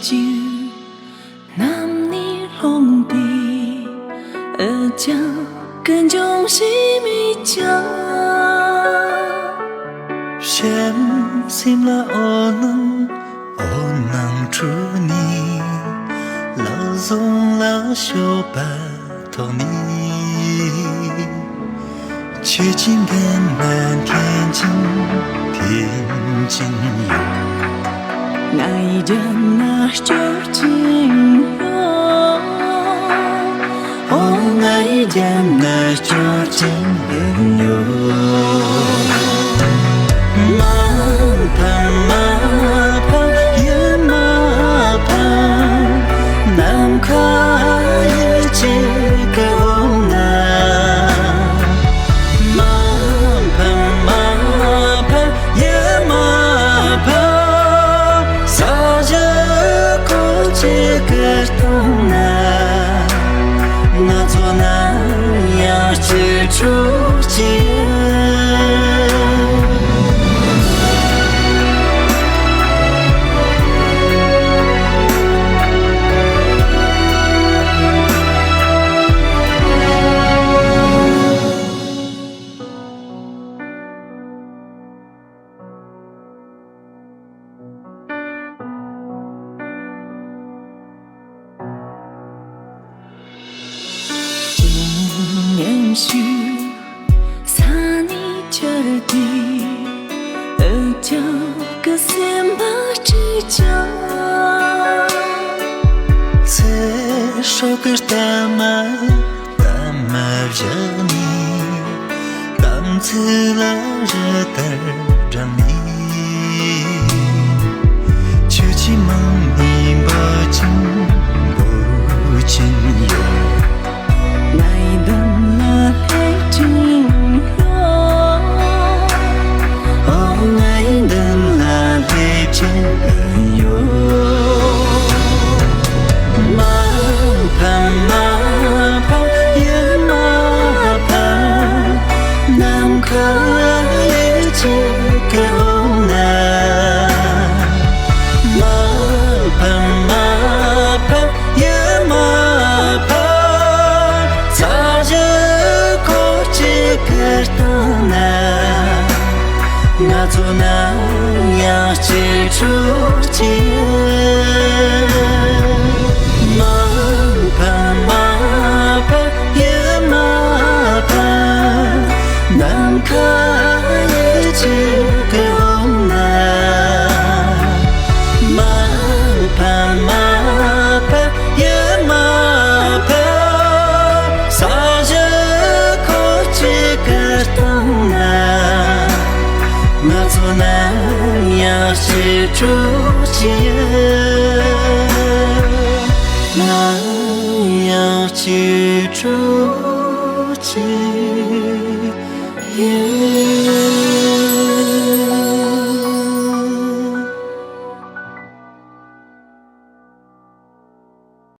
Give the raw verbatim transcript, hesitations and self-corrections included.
ཅིང་། ནམ་ནས་ལྷུང་སྟེ་འུ་ཅག་ཀུན་འབྱུང་ཞེས་མི་བྱ། བྱམས་སེམས་ལ་འོད་སྣང་འོད་སྣང་འཕྲོས་ནས། ལག་བཟུང་ལ་སྤྱོད་པ་ཐོག་ནས། ཁྱེད་ཀྱི་མདུན་ན་འཐེན་ཅིང་འཐེན་ཅིང་ཡོད། ང་ཡི་རྒྱབ་ན་སྐྱོར་ཅིང་ཡོད། ཨོ་ང་ཡི་རྒྱབ་ན་སྐྱོར་ཅིང་ཡོད། མ་ཕམ་མ་ཕམ་ཡིད་མ་ཕམ། ནམ་མཁའ་ཡི་གཅིག་གི་འོག་ན། མ་ཕམ་མ་ཕམ་ཡིད་མ་ཕམ། ས་གཞི་ཁོ་གཅིག་གི་སྟེང་ན། ང་ཚོ་ནམ་ཡང་གཅིག་གྲོགས་གཅིག་ཉམས་ཞུགས་ས་ནས་ཆར་ཏེ། འུ་ཅག་གི་སེམས་པ་སྐྲག་ཀྱང་། ཚེ་སྲོག་གི་གཏའ་མ་གཏའ་མ་བཞག་ནས། དམ་ཚིག་ལ་རི་ལྟར་དྲངས་ནས། ཁྱེད་ཀྱི་མིང་ནས་འབོད་ཅིང་འབོད་ཅིང་ཡོད། ང་ཡི་མདུན་ལ་སླེབས་ཅིང་ཡོད། ཨོ་ང་ཡི་མདུན་ལ་སླེབས་ཅིང་ཡོད། མ་ཕམ་མ་ཕམ་ཡིད་མ་ཕམ། ནམ་མཁའ་ཡི་གཅིག་གི་འོག་ན། མ་ཕམ་མ་ཕམ་ཡིད་མ་ཕམ། ས་གཞི་ཁོ་གཅིག་གི་སྟེང་ན། ང་ཚོ་ནམ་ཡང་གཅིག་གྲོགས་གཅིག་མ་ཕམ་མ་ཕམ་ཡིད་མ་ཕམ། ནམ་མཁའ་ཡི་གཅིག་གི་འོག་ན། མ་ཕམ་མ་ཕམ་ཡིད་མ་ཕམ། ས་གཞི་ཁོ་གཅིག་གི་སྟེང་ན། ང་ཚོ་ནམ་ཡང་གཅིག་གྲོགས་གཅིག་ནམ་ཡང་གཅིག་གྲོགས་གཅིག་ཡིན།